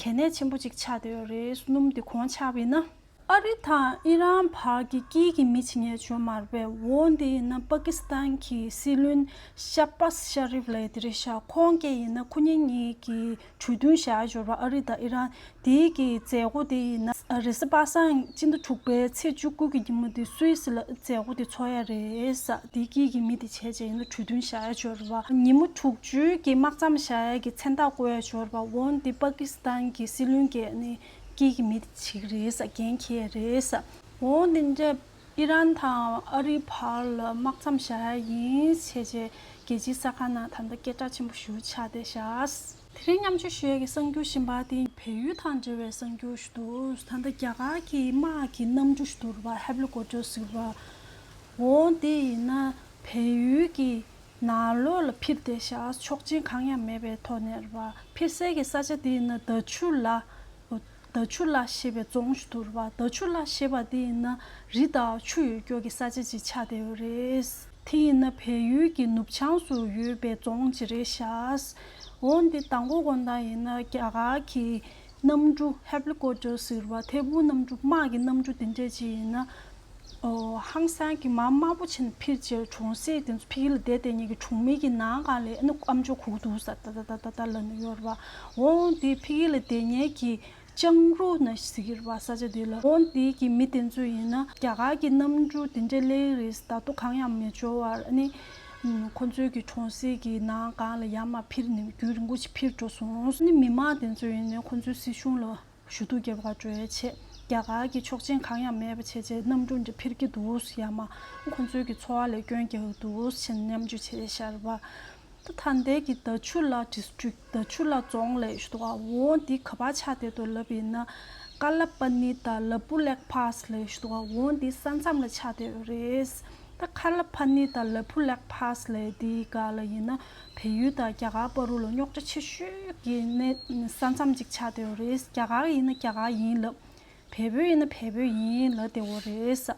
གལ་གནད་ཆེན་པོ་ཅིག་ཆགས་བསྡད་ཡོད་རེད། སྣུམ་དེ་གོང་ཆག་པ་ཡིན་ན། ཨ་རི་དང་ཨི་རན་བར་གྱི་དཀྱིལ་གྱི་མི་བྱེད་མཁན་ཅིག་ཡོད་མ་རེད་པས། འོ་འདི་ཡིན་ན་པ་ཀི་སི་ཐན་གྱི་སྲིད་བློན་ཤ་བཱས་ཤ་རིབ་ལབ་ཡ་དེ་རེད་ཤག། ཁོང་གིས་ཡིན་ན་ཁོ་གཉིས་གཉིས་ཀྱི་གྲོས་མཐུན་བཞག་ཡོད་རེད་པ། ཨ་རི་དང་ཨི་རན་དེའི་གི་མཛད་སྒོ་དེ་ཡིན་ན་རེས་གཟའ་པ་སངས་སྤྱི་ཟླ་དྲུག་པའི་ཚེས་བཅུ་དགུ་གི་ཉིན་མོ་དེ་སུད་སི་ལ་མཛད་སྒོ་དེ་ཚོགས་ཡ་རེད་ཟེར། དེའི་དཀྱིལ་གྱི་མི་དེ་བྱས་བྱས་ཡིན་ན་གྲོས་མཐུན་བཞག་ཡ་ཅིག་ཡོད་རེད་པ། ཉིན་མོ་དྲུག་ཅུའི་གི་དམག་མཚམས་བཞག་ཡ་གི་མཚན་རྟགས་བཀོད་ཡ་ཅིག་ཡོད་རེད་པ། འོ་འདི་པ་ཀི་སི་ཐན་གྱི་སྲིད་བློན་གྱིས་ནི། དཀྱིལ་གྱི་མི་དེ་བྱེད་ཀྱི་རེད་ཟེར། འགན་འཁྱེར་རེད་ཟེར། འོ་འདི་འདྲ་ཨི་རན་དང་ཨ་རིའི་བར་ལ་དམག་མཚམས་བཞག་ཡ་ཡིན་བྱས་བྱས་རྒྱལ་སྤྱིའི་གསར་ཁང་ནང་ད་ལྟ་སྐད་གྲགས་ཆེན་པོ་ཞེ་པོ་ཆགས་བསྡད་ཤག། དེ་རིང་མཉམ་སྤྱོད་ཞུ་ཡ་གི་གསར་འགྱུར་གཞན་པ་དེ་བལ་ཡུལ་དང་འབྲེལ་བའི་གསར་འགྱུར་ཞིག་འདུག། ད་ལྟ་རྒྱ་གར་གྱི་དམག་གི་གནམ་གྲུ་ཞིག་འདུག་རེད་པ། ཧེ་ལི་ཀོབ་ཊར་ཟེར་བ། འོ་དེ་ཡིན་ན་བལ་ཡུལ་གྱི་ནང་ལོགས་ལ་འཕུར་བསྡད་ཤག། ཆོག་མཆན་གང་ཡང་མེད་པའི་ཐོག་ནས་རེད་པ། འཕུར་སའི་གི་ས་ཆ་དེ་ཡིན་ན་དཱ་ཆུ་ལ། དཱ་ཆུ་ལ་ཞེས་པའི་རྫོང་ཞིག་འདུག་རེད་པ། དཱ་ཆུ་ལ་ཞེས་པ་དེ་ཡིན་ན་རི་དང་ཆུ་ཡོད་སྐྱོ་གི་ས་ཆ་ཅིག་ཆགས་བསྡད་ཡོད་རེད། དེ་ཡིན་ན་བལ་ཡུལ་གྱི་ནུབ་བྱང་སུ་ཡོད་པའི་རྫོང་ཅིག་རེད་ཤག། འོ་འདི་དང་པོ་དགོང་དག་ཡིན་ན་རྒྱ་གར་གྱི་གནམ་གྲུ་ཧེ་ལི་ཀོབ་ཊར་ཟེར་བ། ཐད་འཕུར་གནམ་གྲུ། དམག་གི་གནམ་གྲུ་དེ་འདྲས་ཅིག་ཡིན་ན། ཨོ། ཧང་སང་གི་མར་དམའ་པོ་ཕྱིན་འཕུར་བྱས་གྲོང་གསེབ་དེ་ཚོ་ཕ་གི་ལ་བསྡད་བསྡད་མཁན་གྱི་གྲོང་མི་གི་ནང་སྒང་ལ་ཨ་ནི་ཨ་མཆོག་སྒུག་འདུག་ཟེར་ད་ད་ད་ད་ལབ་ནས་ཡོད་རེད་པ། འོ་དེ་ཕ་གི་ལ་བསྡད་མཁན་གྱི་ལྕང་རུ་ན་ཟེར་གྱི་རེད་པ། ས་ཆ་དེ་ལ། འོ་དེ་གི་མི་དེ་ཚོ་ཡིན་ན་རྒྱ་གར་གྱི་གནམ་གྲུ་དེ་འདྲས་སླེབས་རེད་ཟེར། ད་དུང་གང་ཡང་མི་འབྱོར་བར་ཨ་ནི། ཁོ་ཚོའི་གི་གྲོང་གསེབ་ཀྱི་ནང་སྒང་ལ་ཡར་མར་འཕུར་ནས་རྒྱུན་རིང་པོ་ཞིག་འཕུར་འགྲོ་སོང་། ཨ་ནི་མི་མང་དེ་ཚོ་ཡིན་ནའི་ཁོ་ཚོའི་སྲིད་གཞུང་ལ་ཞུ་གཏུག་རྒྱབ་ག་འགྲོ་ཡ་བྱས། རྒྱ་གར་གྱི་ཆོག་མཆན་གང་ཡང་མེད་པ་བྱས་བྱས་གནམ་གྲུ་འདི་འཕུར་གྱི་འདུག་ཟེར། ཡར་མར་ཁོ་ཚོའི་གི་འཚོ་བ་ལ་སྐྱོན་རྒྱག་གི་འདུག་ཟེར་མཉམ་སྤྱོད་བྱས་བཞག་རེད་པ། ད་ད་ལྟའི་གི་དཱ་ཆུ་ལ་ཌིས་ཊྲིཀ། དཱ་ཆུ་ལ་རྫོང་ལབ་ཞུ་འདུག་ག། འོ་འདི་ག་པར་ཆགས་བསྡད་འདུག་ལབ་ཡིན་ན། ཀ་ལ་པ་ནི་དང་ལ་པུ་ལེག་ཕཱ་སི་ལབ་ཞུ་འདུག་ག། འོ་འདི་ས་མཚམས་ལ་ཆགས་བསྡད་ཡོད་རེད། ད་ཀ་ལ་པ་ནི་དང་ལ་པུ་ལེག་ཕཱ་སི་ལབ་འདི་ག་ལ་ཡིན་ན། བལ་ཡུལ་དང་རྒྱ་གར་བར་དུ་ལ་རྙོག་དྲ་ཆེ་ཤོས་ཀྱི་གནས་ས་མཚམས་ཅིག་ཆགས་བསྡད་ཡོད་རེད། རྒྱ་གར་ཡིན་ན་རྒྱ་གར་ཡིན་ལབ། བལ་པོ་ཡིན་ན་བལ་པོ་ཡིན་ལབ་བསྡད་ཡོད་རེད།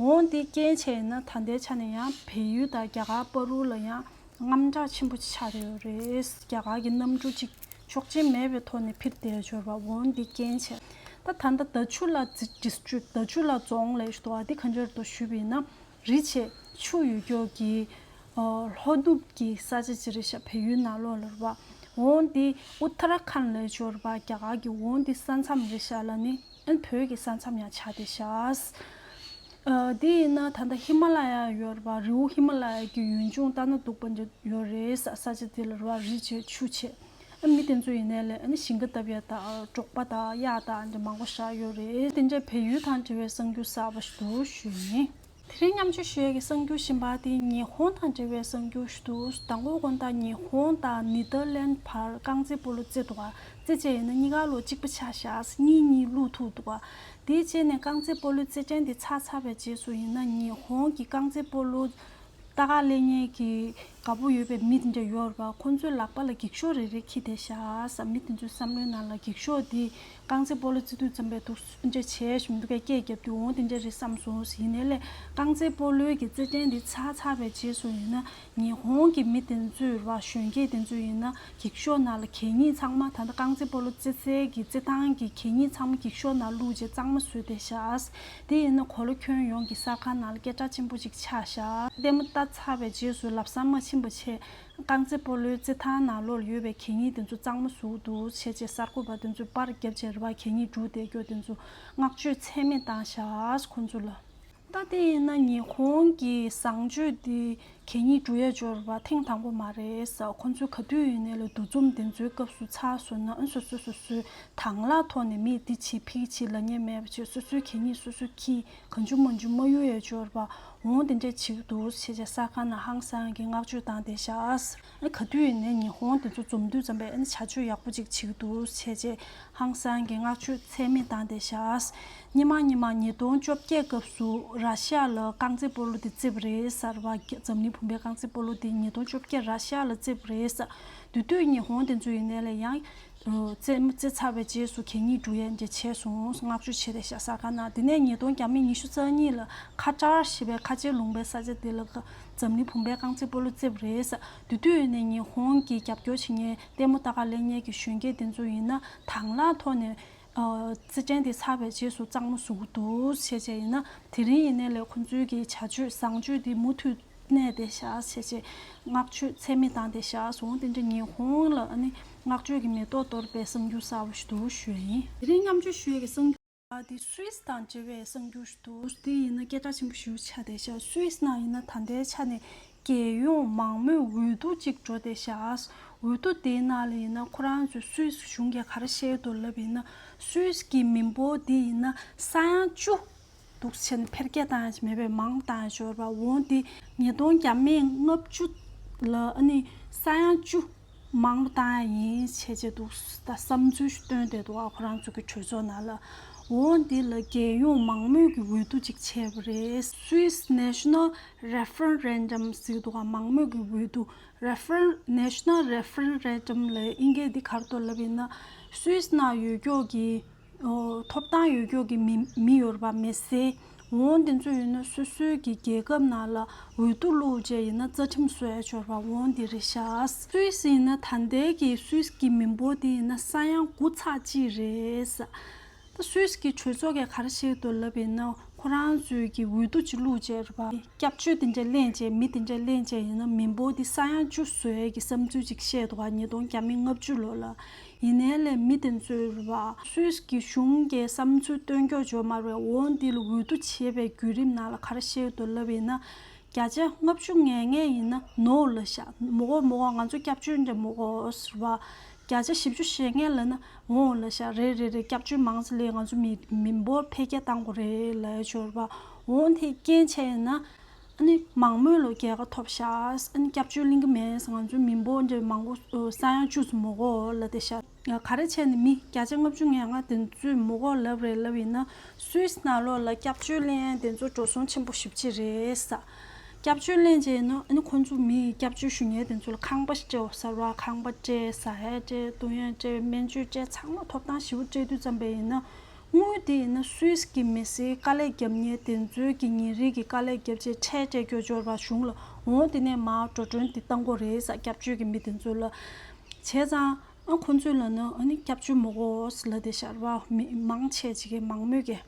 འོ་འདི་རྐྱེན་བྱས་ན་ད་ལྟའི་ཆ་ནས་ཡང་བལ་ཡུལ་དང་རྒྱ་གར་བར་དུ་ལ་ཡང་དངངས་སྐྲག་ཆེན་པོ་ཆགས་བསྡད་ཡོད་རེད། རྒྱ་གར་གྱི་གནམ་གྲུ་གཅིག་ཆོག་མཆན་མེད་པའི་ཐོག་ནས་འཕུར་བསྡད་ཡོད་རེད་པ། འོ་འདི་རྐྱེན་བྱས། ད་ད་ལྟ་དཱ་ཆུ་ལ་ཌིས་ཊྲིཀ། དཱ་ཆུ་ལ་རྫོང་ལབ་ཞུ་འདུག་ག། འདི་ག་འདྲ་རེད་འདུག་ཞུས་པ་ཡིན་ན། རི་བྱས་ཆུ་ཡོད་སྐྱོ་གི་ལྷོ་ནུབ་ཀྱི་ས་ཆ་ཅིག་རེད་ཤག། བལ་ཡུལ་ནང་ལོགས་ལ་རེད་པ། འོ་འདི་ཨུ་ཐ་ར་ཁཱན་ལབ་ཞོར་པ་རྒྱ་གར་གྱི། འོ་འདི་ས་མཚམས་རེད་ཤག་ལབ་ནི། ཨན་བོད་ཀྱི་ས་མཚམས་ཡང་ཆགས་བསྡད་ཤག། འདི་ཡིན་ན་ད་ལྟ་ཧི་མ་ལ་ཡ་ཡོད་རེད་པ། རི་བོ་ཧི་མ་ལ་ཡ་གི་ཡུལ་ལྗོངས་ལྟ་ན་སྡུག་པ་འདྲ་ཡོད་རེད་ས། ས་ཆ་དེ་ལ་རེད་པ། རི་བྱས་ཆུ་བྱས། ཨ་མི་དེ་ཚོ་ཡིན་ནའི་ལས་ཨ་ནི་ཞིང་ཁ་བཏབ་ཡ་དང་འབྲོག་པ་དང་གཡག་དང་འདྲ་མང་པོ་བཞག་ཡོད་རེད། དེ་འདྲའི་བལ་ཡུལ་དང་འབྲེལ་བའི་གསར་འགྱུར་གསར་པ་ཞིག་ཏུ་ཞུས་ཡིན། དེ་རིང་མཉམ་སྤྱོད་ཞུ་ཡས་ཀྱི་གསར་འགྱུར་གཞན་པ་དེ་ཉི་ཧོང་དང་འབྲེལ་བའི་གསར་འགྱུར་ཞིག་འདུག། དང་པོ་དགོང་དག་ཉི་ཧོང་དང་ནི་དར་ལན་བར་རྐང་རྩེད་སྤོ་ལོ་རྩེ་འདུག་ག། རྩེ་བྱས་ཡིན་ན་གཉིས་ཀ་ལོ་གཅིག་པ་ཆགས་ཤག། གཉིས་གཉིས་བླུགས་ཐུབ་འདུག་ག། དེ་རྗེས་ནས་རྐང་རྩེད་སྤོ་ལོའི་རྩེད་འགྲན་དེ་ཚར་ཚར་བའི་རྗེས་སུ་ཡིན་ན་ཉི་ཧོང་གི་རྐང་རྩེད་སྤོ་ལོ་ལྟ་ག་ལེན་མཁན་གྱི་དགའ་པོ་ཡོད་པའི་མི་དེ་འདྲ་ཡོད་རེད་པ། ཁོང་ཚོའི་ལག་པ་ལ་འགྱིག་ཤོག་རེ་རེ་འཁྱེར་བསྡད་ཤག་ཟེར། མི་དེ་ཚོའི་བསམ་བློའི་ནང་ལ་འགྱིག་ཤོག་དེ་རྐང་རྩེད་སྤོ་ལོ་རྩེ་དུས་ཙམ་པའི་འདུག་འདྲ་བྱས་ཞུ་མི་འདུག་གས། སྐད་རྒྱབ་དུས་འོང་དེ་འདྲ་རེད་བསམ་སོང་ཟེར། ཡིན་ནའི་ལས་རྐང་རྩེད་སྤོ་ལོའི་གི་རྩེད་འགྲན་དེ་ཚར་ཚར་བའི་རྗེས་སུ་ཡིན་ན་ཉི་ཧོང་གི་མི་དེ་ཚོས་རེད་པ། གཞོན་སྐྱེས་དེ་ཚོ་ཡིན་ན་འགྱིག་ཤོག་ནང་ལ་གད་སྙིགས་ཚང་མ། ད་ལྟ་རྐང་རྩེད་སྤོ་ལོ་རྩེ་སའི་གི་རྩེད་ཐང་གི་གད་སྙིགས་ཚང་མ་འགྱིག་ཤོག་ནང་བླུགས་བྱས་གཙང་མ་བཟོས་བསྡད་ཤག། དེ་ཡིན་ན་གོ་ལ་ཁྱོན་ཡོངས་ཀྱི་གསར་ཁང་ནང་ལ་སྐད་གྲགས་ཆེན་པོ་ཅིག་ཆགས་ཤག། ལྟད་མོ་ལྟ་ཚར་བའི་རྗེས་སུ་ལམ་སང་མ་ཕྱིན་པ་བྱས། རྐང་རྩེད་སྤོ་ལོའི་རྩེད་ཐང་ནང་ལོགས་ལ་ཡོད་པའི་གད་སྙིགས་དེ་ཚོ་གཙང་མ་བཟོས་འདུག་བྱས་བྱས་གསར་འགོད་པ་དེ་ཚོས་པར་བརྒྱབ་བྱས་རེད་པ། གད་སྙིགས་བསྒྲུགས་བསྡད་རྒྱུ་དེ་ཚོ་བསྔགས་བརྗོད་ཚད་མེད་བཏང་ཤག་ཁོང་ཚོ་ལ། ད་དེ་ཡིན་ན་ཉི་ཧོང་གི་བཟང་སྤྱོད་དེ་ གད་སྙིགས་འབྲུ་ཡས་འབྱོར་བ་ཐེངས་དང་པོ་མ་རེད་ཟེར། ཁོང་ཚོས་ག་དུས་ཡིན་ནའི་ལ་འདུ་འཛོམས་དེ་ཚོའི་སྐབས་སུ་ཚར་སོང་ན་ཨ་སོ་སོ་སོ་སོའི་དང་བླངས་ཐོག་ནས་མིས་འདི་བྱེད་ཕིག་བྱེད་ལབ་མཁན་མེད་པ་བྱས། སོ་སོའི་གད་སྙིགས་སོ་སོས་འཁྱེར། གང་བྱུང་མང་བྱུང་མ་གཡུག་ཡས་འབྱོར་བ་འོང་དེ་འདྲས་བྱེད་ཀྱི་འདུག་བྱས་བྱས་གསར་ཁང་ནང་ཧང་སང་གི་བསྔགས་བརྗོད་བཏང་བསྡད་ཤག། ཨ་ག་དུས་ཡིན་ནའི་ཉི་ཧོང་དེ་ཚོ་འཛོམས་དུས་ཙམ་པས་ཨ་ནི་བྱ་སྤྱོད་ཡག་པོ་ཅིག་བྱེད་ཀྱི་འདུག་བྱས་བྱས་ཧང་སང་གི་བསྔགས་བརྗོད་ཚད་མེད་བཏང་བསྡད་ཤག། སྔོན་མ་སྔོན་མ་ཉིས་སྟོང་བཅོ་བརྒྱད་སྐབས་སུ་ར་ཤི་ཡ་ལ་རྐང་རྩེད་སྤོ་ལོ་དེ་རྩེབ་རེད་ཟེར་བ། འཛམ་གླིང་བུམ་པའི་རྐང་རྩེད་སྤོ་ལོ་དེ་ཉིས་སྟོང་བཅོ་བརྒྱད་ར་ཤི་ཡ་ལ་རྩེབ་རེད་ཟེར། དེ་དུས་ཉི་ཧོང་དེ་ཚོ་ཡིན་ནའི་ལ་ཡང་རྩེ་རྩེ་ཚར་བའི་རྗེས་སུ་གད་སྙིགས་འབྲུ་ཡས་འདྲ་བྱས་སོང་། བསྔགས་བརྗོད་བྱས་བསྡད་ཤག་གསར་ཁང་ནང་། དེ་ནས་ཉིས་སྟོང་བརྒྱ་མེད་ཉི་ཤུ་རྩ་གཉིས་ལ་ཁ་ཏར་ཞེས་པའི་ཁ་ཆེ་ལུང་པའི་ས་ཆ་དེ་ལ་འཛམ་གླིང་བུམ་པའི་རྐང་རྩེད་སྤོ་ལོ་རྩེབ་རེད་ཟེར། དེ་དུས་ཡིན་ནའི་ཉི་ཧོང་གི་རྒྱབ་སྐྱོར་བྱེད་མཁན་ལྟད་མོ་ལྟ་ག་སླེབས་མཁན་གྱི་གཞོན་སྐྱེས་དེ་ཚོ་ཡིན་ན་དང་བླངས་ཐོག་ནས། ཨ་རྩེད་འགྲན་དེ་ཚར་བའི་རྗེས་སུ་གཙང་མ་བཟོ་གི་འདུག་བྱས་བྱས་ཡིན་ན། དེ་རིང་ཡིན་ནའི་ལས་ཁོང་ཚོའི་གི་བྱ་སྤྱོད་བཟང་སྤྱོད་དེ་མུ་མཐུད་གནས་བསྡད་ཤག་བྱས་བྱས་བསྔགས་བརྗོད་ཚད་མེད་བཏང་བསྡད་ཤག་སོང་། དེ་འདྲ་ཉི་ཧོང་ལ་ཨ་ནི་བསྔགས་བརྗོད་ཀྱི་མེ་ཏོག་གཏོར་བའི་གསར་འགྱུར་གསར་པ་ཞིག་འདུག་ཞུ་ཡ་ཡིན། དེ་རིང་མཉམ་སྤྱོད་ཞུ་ཡ་གི་གསར་འགྱུར་དེ་སུད་སི་དང་འབྲེལ་བའི་གསར་འགྱུར་ཞིག་འདུག་དེ་ཡིན་ན་སྐད་གྲགས་ཆེན་པོ་ཞིག་ཆགས་བསྡད་ཤག་སུད་སི་ནང་ཡིན་ན་ད་ལྟའི་ཆ་ནས། རྒྱལ་ཡོངས་མང་མོས་འོས་བསྡུ་ཅིག་འགྲོ་བསྡད་ཤག་འོས་བསྡུ་དེའི་ནང་ལ་ཡིན་ན་ཁོ་རང་ཚོས་སུད་སི་གཞུང་གིས་ག་རེ་བཤད་འདུག་ལབ་ཡིན་ན། སུད་སི་གི་མི་འབོར་འདི་ཡིན་ན་ས་ཡ་བཅུ་འདུག་བྱས་ནས་འཕེལ་རྒྱས་བཏང་ཡ་ཞིག་མེད་པའི་མང་བཏང་ཡ་ཞོར་བ་འོང་། འདི་ཉིས་སྟོང་བརྒྱ་མེད་ལྔ་བཅུ་ལ་ཨ་ནི་ས་ཡ་བཅུ་མང་བཏང་ཡ་ཡིན་བྱས་བྱས་འདུག་ད་བསམ་ཚུལ་ཞིག་བཏོན་བསྡད་འདུག་ཨ་ཁོ་རང་ཚོ་གི་གྲོས་ཚོགས་ནང་ལ། འོང་འདི་ལ་རྒྱལ་ཡོངས་མང་མོས་ཀྱི་འོས་བསྡུ་ཅིག་བྱས་པ་རེད། Swiss National Referendum ཟེར་འདུག་ག་མང་མོས་ཀྱི་འོས་བསྡུ། Referen- National Referendum ལབ་ཡ་དབྱིན་སྐད་འདི་ག་རེ་འདུག་ལབ་ཡིན་ན། སུད་སི་ནང་ཡོད་ཀྱོག་གི་ཨོ་ཐོབ་ཐང་ཡོད་ཀྱོག་གི་མི་མི་ཡོད་རེད་པ། མི་སེར་འོང་དེ་ཚོ་ཡིན་ན་སོ་སོའི་གི་རྒྱལ་ཁབ་ནང་ལ་འོས་བསྡུ་བླུགས་བྱས་ཡིན་ན་རྩ་ཁྲིམས་བཟོ་ཡ་ཡོད་རེད་པ། འོང་འདི་རེད་ཤག་སུད་སི་ཡིན་ན་ད་ལྟའི་གི་སུད་སི་གི་མི་འབོར་དེ་ཡིན་ན་ས་ཡ་དགུ་ཚེག་གཅིག་རེད། ད་སུད་སི་གི་གྲོས་ཚོགས་ཀྱིས་ག་རེ་བཤད་འདུག་ལབ་ཡིན་ན། ཁོ་རང་ཚོའི་གི་འོས་བསྡུ་ཅིག་བླུགས་བྱས་རེད་པ། སྐྱབས་བཅོལ་དེ་འདྲ་ལེན་བྱས། མི་དེ་འདྲ་ལེན་བྱས་ཡིན་ན་མི་འབོར་དེ་ས་ཡ་བཅུ་བཟོ་ཡས་ཀྱི་བསམ་ཚུལ་ཅིག་བཤད་འདུག་ག་ཉིས་སྟོང་བརྒྱ་མེད་ལྔ་བཅུ་ལོ་ལ། ཡིན་ནའི་ལས་མི་དེ་ཚོས་རེད་པ། སུད་སི་གི་གཞུང་གིས་བསམ་ཚུལ་བཏོན་ཀྱོག་ཅིག་ཡོད་མ་རེད་པ། འོང་འདི་ལ་འོས་བསྡུ་བྱེད་པའི་བརྒྱུད་རིམ་ནང་ལ་ག་རེ་བཤད་འདུག་ལབ་ཡིན་ན། བརྒྱ་ཆ་ལྔ་བཅུ་ངེས་ངེས་ཡིན་ན་ནོ་ལབ་ཤག་མི་དགོས་མི་དགོས། ང་ཚོ་སྐྱབས་བཅོལ་འདྲ་མི་དགོས་ཟེར་བ། བརྒྱ་ཆ་བཞི་བཅུ་ཞེ་ལྔ་ལབ་ན་འོང་ལབ་ཤག་རེད་རེད་རེད། སྐྱབས་བཅོལ་མང་ཙམ་ལེན། ང་ཚོ་མི་མི་འབོར་འཕེལ་རྒྱས་གཏང་དགོས་རེད་ལབ་ཡ་ཅིག་ཡོད་རེད་པ། འོང་དེ་རྐྱེན་བྱས་ཡིན་ན་ཨ་ནི་མང་མོས་ལ་རྒྱལ་ཁ་ཐོབ་ཤག་ཨ་ནི་སྐྱབས་བཅོལ་ལེན་གྱི་མེད། ང་ཚོ་མི་འབོར་འདྲ་མང་པོ་ས་ཡ་བཅུ་ཙམ་མི་དགོས་ལབ་བསྡད་ཤག་ག་རེ་བྱས་ནས་མི་བརྒྱ་ཆ་ལྔ་བཅུ་ང་ལྔ་དེ་ཚོས་མི་དགོས་ལབ་རེད་ལབ་ཡིན་ན། སུད་སི་ནང་ལོགས་ལ་སྐྱབས་བཅོལ་ལེན་དེ་ཚོ་འགྲོ་སོང་ཆེན་པོ་ཞེ་པོ་ཅིག་རེད་ཟེར། སྐྱབས་བཅོལ་ལེན་བྱས་ནོ་ཨ་ནི་ཁོང་ཚོ་མི་སྐྱབས་བཅོལ་ཞུ་མཁན་དེ་ཚོ་ལ་ཁང་པ་སྤྲད་འོ་ཟེར་བ། ཁང་པ་སྤྲད། ཟ་ཡ་སྤྲད། བཏུང་ཡ་སྤྲད། སྨན་བཅོས་སྤྲད། ཚང་མ་ཐོབ་ཐང་ཞེ་པོ་སྤྲད་དུས་ཙམ་པ་ཡིན་ན། དངུལ་དེ་ཡིན་ན་སུད་སི་གི་མི་སེར་དཀའ་ལས་རྒྱབ་མཁན་དེ་ཚོའི་གི་ཉིན་རེ་གི་དཀའ་ལས་རྒྱབ་བྱས་ཁྲལ་སྤྲད་ཀྱོག་ཅིག་ཡོད་རེད་པ། གཞུང་ལ་འོང་དེ་ནས་མར་འགྲོ་གྲོན་དེ་གཏང་དགོས་རེད་ཟེར། སྐྱབས་བཅོལ་གི་མི་དེ་ཚོ་ལ། བྱས་ཙང་། ཨ་ཁོང་ཚོས་ལབ་ན་ཨ་ནི་སྐྱབས་བཅོལ་མི་དགོས་ལབ་བསྡད་ཤག་རེད་པ། མི་མང་ཆེ་ཅིག་གིས་མང་མོས་ཀྱིས།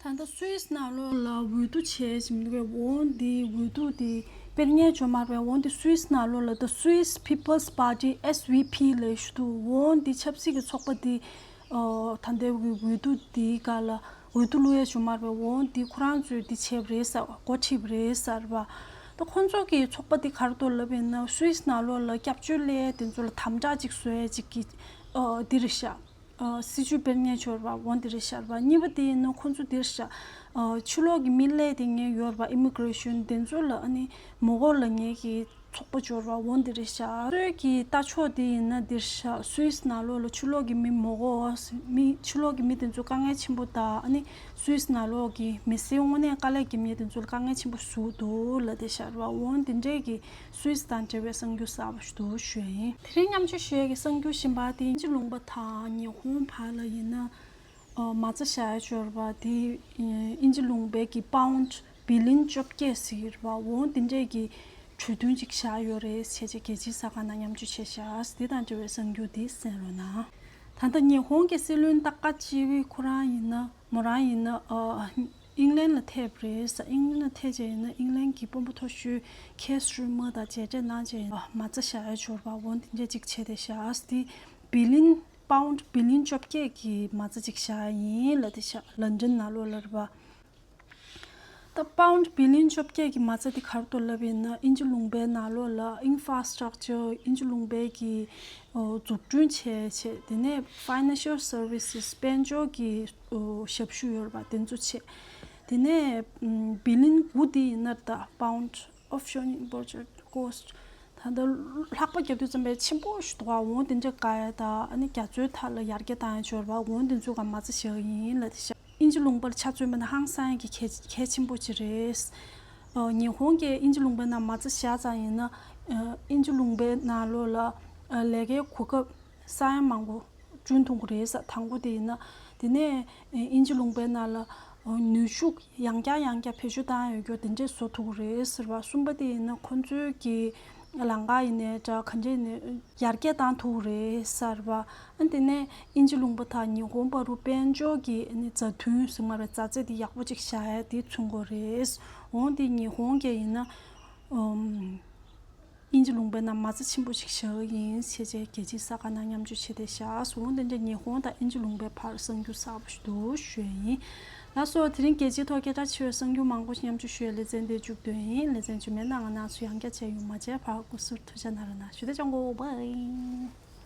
ད་ལྟ་སུད་སི་ནང་ལོགས་ལ་འོས་བསྡུ་བྱས་ཟིན་པའི་འོང་འདི་འོས་བསྡུ་དེ་སྤེལ་མཁན་ཅིག་ཡོད་མ་རེད་པས། འོང་འདི་སུད་སི་ནང་ལོགས་ལ་The Swiss People's Party S V P ལབ་ཞིག་འདུག་འོང་འདི་ཆབ་སྲིད་ཀྱི་ཚོགས་པ་འདི་ཨོ་ད་ལྟའི་འོས་བསྡུ་འདིའི་སྐབས་ལ་འོས་བསྡུ་བླུག་ཡས་ཅིག་ཡོད་མ་རེད་པས། འོང་འདི་ཁོ་རང་ཚོས་འདི་བྱས་པ་རེད་ཟེར། འགོ་ཁྲིད་པ་རེད་ཟེར་བ། ད་ཁོང་ཚོ་གི་ཚོགས་པ་འདི་ག་རེ་འདུག་ལབ་ཡིན་ན། སུད་སི་ནང་ལོགས་ལ་སྐྱབས་བཅོལ་སླེབས་ཡས་དེ་ཚོ་ལ་དམ་དྲག་ཅིག་བཟོ་ཡས་ཅིག་གི་ཨོ་འདི་རེད་ཤག་ཨོ་སྲིད་ཇུས་སྤེལ་མཁན་ཅིག་ཡོད་རེད་པ། འོང་འདི་རེད་ཤག་རེད་པ། གཉིས་པ་དེ་ཡིན་ན་ཁོང་ཚོ་འདི་རེད་ཤག་ཨོ་ཕྱི་ལོགས་ཀྱི་མི་སླེབས་བསྡད་མཁན་ཡོད་རེད་པ། ཨི་མི་གྷི་རེ་ཤན་དེ་ཚོ་ལ་ཨ་ནི་མི་དགོས་ལབ་མཁན་གྱི་ཚོགས་པ་ཅིག་ཡོད་རེད་པ། འོང་འདི་རེད་ཤག་སོའི་གི་ལྟ་ཕྱོགས་དེ་ཡིན་ན་འདི་རེད་ཤག་སུད་སི་ནང་ལོགས་ལ་ཕྱི་ལོགས་ཀྱི་མི་མི་དགོས། མི་ཕྱི་ལོགས་ཀྱི་མི་དེ་ཚོ་དཀའ་ངལ་ཆེན་པོ་དང་ཨ་ནི་སུད་སི་ནང་ལོགས་ཀྱི་མི་སེར་དངོས་གནས་དཀའ་ལས་རྒྱབ་མཁན་དེ་ཚོ་ལ་དཀའ་ངལ་ཆེན་པོ་བཟོས་འདུག་ལབ་བསྡད་ཤག་རེད་པ། འོང་འདི་འདྲས་ཀྱི་སུད་སི་དང་འབྲེལ་བའི་གསར་འགྱུར་གསར་པ་ཞིག་འདུག་ཞུ་ཡ་ཡིན། དེ་རིང་མཉམ་སྤྱོད་ཞུ་ཡ་གི་གསར་འགྱུར་གཞན་པ་དེ་དབྱིན་ཇི་ལུང་པ་དང་ཉི་ཧོང་བར་ལ་ཡིན་ན། ཨ་མ་རྩ་བཞག་ཡ་ཅིག་ཡོད་རེད་པ། དེ་དབྱིན་ཇི་ལུང་པའི་གི་པའུན་ཌི་བི་ལིན་བཅོ་བརྒྱད་ཟེར་གྱི་རེད་པ། འོང་དེ་འདྲས་ཀྱི་གྲོས་མཐུན་ཅིག་བཞག་ཡོད་རེད་བྱས་བྱས་རྒྱལ་སྤྱིའི་གསར་ཁང་ནང་མཉམ་སྤྱོད་བྱས་ཤག་དེ་དང་འབྲེལ་བའི་གསར་འགྱུར་དེ་གསན་རོགས་གནང་། ད་ལྟ་ཉི་ཧོང་གི་སྲིད་བློན་ཏཱ་ཀ་ཅི་ཝི་ཁོ་རང་ཡིན་ན་མོ་རང་ཡིན་ན་ཨ་ཨིང་ལན་ལ་ཐེབས་རེད་ཟེར། ཨིང་ལན་ལ་ཐེབས་བྱས་ཡིན་ན་ཨིང་ལན་གྱི་དཔོན་པོ་མཐོ་ཤོས་ཁེར་སི་ཊར་མར་དང་མཇལ་འཕྲད་གནང་བྱས་ཡིན་ན་མ་རྩ་བཞག་ཡ་ཅིག་ཡོད་རེད་པ། འོང་དེ་འདྲས་ཅིག་བྱས་བསྡད་ཤག་དེ་བི་ལིན་པའུན་ཌི་བི་ལིན་བཅོ་བརྒྱད་ཀྱི་མ་རྩ་ཅིག་བཞག་ཡིན་ལབ་བསྡད་ཤག་ལན་ཌན་ནང་ལོགས་ལ་རེད་པ། ད་པའུན་ཌི་བི་ལིན་བཅོ་བརྒྱད་ཀྱི་མ་རྩ་དེ་ག་རེ་འདུག་ལབ་ཡིན་ན། དབྱིན་ཇི་ལུང་པའི་ནང་ལོགས་ལ་ཨིན་ཕ་སི་ཊག་ཅར། དབྱིན་ཇི་ལུང་པའི་གི་འཛུགས་སྐྲུན་བྱས་བྱས། དེ་ནས་ཕའི་ནན་ཤལ་སར་བི་སི་སི། དཔལ་འབྱོར་གྱི་ཞབས་ཞུ་ཡོད་པ་དེ་ཚོ་བྱས། དེ་ནས་བི་ལིན་དགུ་དེ་ཡིན་ན། ད་པའུན་ཌི་ཨོཕ་ཤོར་ཨིམ་པོར་ཊར་ཀོ་སི་ཊི། ད་ལྟ་ལྷག་པ་རྒྱག་དུས་ཙམ་པའི་ཆེན་པོ་ཞིག་འདུག་ག་འོང་དེ་འདྲ་དགའ་ཡ། ད་ཨ་ནི་རྒྱ་མཚོའི་མཐའ་ལ་ཡར་རྒྱས་བཏང་ཡ་ཡོད་པ། འོང་དེ་ཚོ་ག་མ་རྩ་བཞག་ཡིན་ལབ་དེ་བཞག་དབྱིན་ཇི་ལུང་པར་ཆ་མཚོན་པ་ན་ཧང་སང་གི་གལ་གལ་ཆེན་པོ་ཅིག་རེད། ཨ། ཉི་ཧོང་གིས་དབྱིན་ཇི་ལུང་པའི་ནང་མ་རྩ་བཞག་ཙང་ཡིན་ན། ཨ། དབྱིན་ཇི་ལུང་པའི་ནང་ལོགས་ལ་ཨ་ལས་ཀའི་གོ་སྐབས་ས་ཡ་མང་པོ་བསྐྲུན་ཐུབ་ཀྱི་རེད་ཟེར། དང་པོ་དེ་ཡིན་ན། དེ་ནས་ཨ་དབྱིན་ཇི་ལུང་པའི་ནང་ལ་ཨ་ནུས་ཤུགས་ཡང་བསྐྱར་ཡང་བསྐྱར་བེད་སྤྱོད་བཏང་ཡ་ཡོད་རྒྱུ་དེ་འདྲས་བཟོ་ཐུབ་ཀྱི་རེད་ཟེར་བ། གསུམ་པ་དེ་ཡིན་ན་ཁོང་ཚོའི་གི་ལམ་ཁ་ཡིན་ནའི་འདྲ། ག་འདྲས་ཡིན་ནའི་ཡར་རྒྱས་བཏང་ཐུབ་ཀྱི་རེད་ཟེར་བ། ཨ། དེ་ནས་དབྱིན་ཇི་ལུང་པ་དང་ཉི་ཧོང་བར་དུ་དཔལ་འབྱོར་གྱི་ཨ་ནི་མཛའ་མཐུན་ཟེར་མ་རེད། མཛའ་བརྩེ་དེ་ཡག་པོ་ཅིག་བཞག་ཡ་དེ་མཚོན་གྱི་རེད། འོང་དེ་ཉི་ཧོང་གིས་ཡིན་ན། ཨམ། དབྱིན་ཇི་ལུང་པའི་ནང་མ་རྩ་ཆེན་པོ་ཞིག་བཞག་གི་ཡིན་ཟེར་བྱས་རྒྱལ་སྤྱིའི་གསར་ཁང་ནང་མཉམ་སྤྱོད་བྱས་ཏེ་བཞག་སོང་། འོང་དེ་འདྲ་ཉི་ཧོང་དང་དབྱིན་ཇི་ལུང་པའི་བར་གསར་འགྱུར་གསར་པ་ཞིག་འདུག་ཞུ་ཡ་ཡིན། ལགས་སོ། དེ་རིང་རྒྱལ་སྤྱིའི་ཐོག་སྐད་གྲགས་ཆེ་བའི་གསར་འགྱུར་མང་པོ་ཞིག་མཉམ་སྤྱོད་ཞུ་ཡའི་ལེ་ཚན་འདི་མཇུག་བསྡུས་ཡིན། ལེ་ཚན་རྗེས་མའི་ནང་ང་རང་ཚོ་ཡང་བསྐྱར་མཇལ་ཡོང་། མ་མཇལ་བར་སྐུ་གཟུགས་ཐུགས་ཅག་གནང་རོགས་གནང་ཞུ། ད་ཅང་གོ་བའི།